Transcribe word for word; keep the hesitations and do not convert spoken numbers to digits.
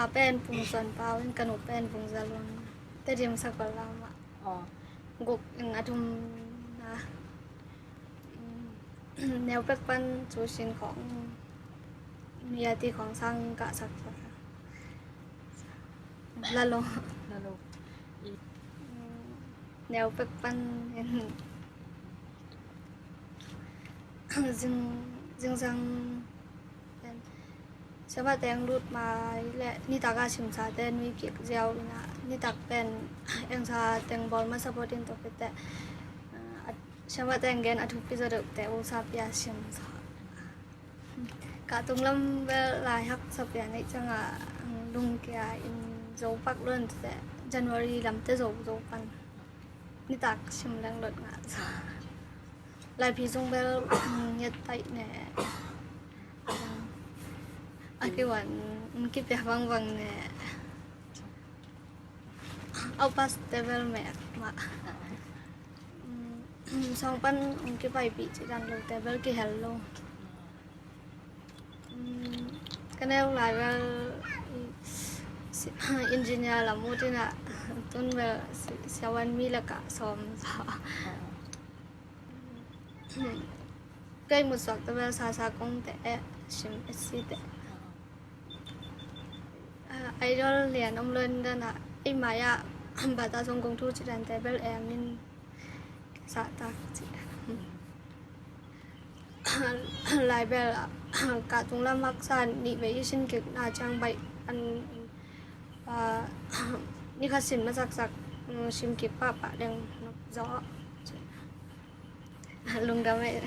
Ka pen Pung Suan Pau in, ka nu pen Pung Za Lun. Tedim sakol lama. Guk in a thum na. Neu pek pan cu sin khawng, mia ti khawng sang ka sak sak. Lalo. Lalo. Neu pek pan in zing, zingsang. Siamah teng lut mai le nitak a simsa ten mi kik ziau ina, nitak pen engsa teng bawl masa pawtin tawh kite. Siamah teng gen a thupi zaw deuh te usa pia simsa. Ka tunglam bel lai haksa pia neih cianga lungkia in zo pak luan te, January lamte zo zo pan. Nitak sim leng lot ngah sa. Laiphi zung bel nget taih ne. A kiwan kipia vangvang ne. Au pas te bel mek mah. Sawng pan kipaipih ci dan lo te bel kihel lo. Ka neu lai bel engineer lam ut ina, tun bel siavuan mi lakah sawm sa. Kei musuak te bel sasa kong te eh, sim esi te. Idol lian om lo in dana ei mai ah bata song kong thu ci dan te bel eh min sa tak ci. Lai bel ka tunglam haksa nih vei i sin kik na ciang baih an, ni khat sin masaksak, sim kik pahpah deng zaw. Lungdam eh.